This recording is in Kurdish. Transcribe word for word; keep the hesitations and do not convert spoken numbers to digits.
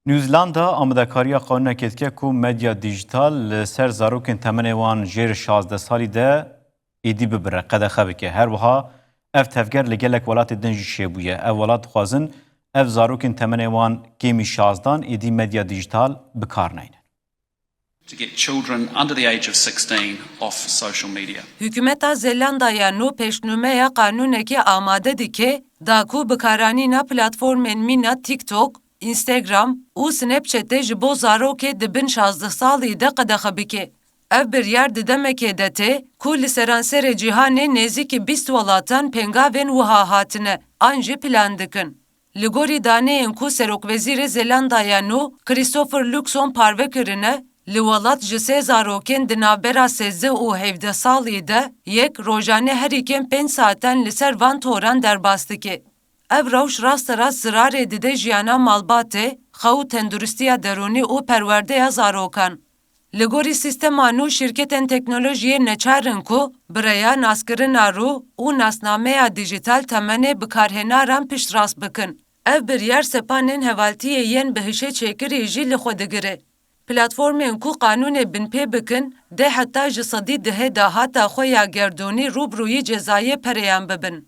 New Zealand amadekariya qanûnekê dike ku medya dîjîtal li ser zarokên temenê wan jêr şazdeh salî de êdî bibire, qedexe bike. Her wiha ev tevger li gelek welatê din jî çêbûye. Ev welat dixwazin ev zarokên temenê wan kêmî şazdan êdî medya dîjîtal bi kar neynin. To get children under the age of sixteen off social media. Hikûmeta Zelandaya nû pêşnûmeya qanûnekê amade dike, da ku bikaranîna platformên mîna TikTok, Instagram û Snapchatê ji bo zarokê di bin şazdeh salî de qedexe bike. Ev biryar di demekê de tê ku li seranserê cîhanê nêzîkî bîst welatan pêngavên wiha hatine an jî plan dikin. Li gorî daneyên ku Serokwezîrê Zelandaya nû Christopher Luxon parve kirine, li welat ji sê zarokên di navbera sêzdeh û hevdeh salî de yek rojane herî kêm pênc saetan li ser van toran derbas dike. Ev rewş rasterast zirarê dide jiyana malbatê, xew û tenduristiya derûnî û perwerdeya zarokan. Li gorî sîstema nû şîrketên teknolojiyê neçar in ku bi rêya naskirina rû û nasnameya dîjîtal temenê bikarhênaran piştrast bikin. Ev biryar sepanên hevaltiyê yên bi hişê çêkirî jî li xwe digire. Platformên ku qanûnê binpê bikin dê heta ji sedî dehê dahata xwe ya gerdûnî rûbirûyî cezayê pereyan bibin.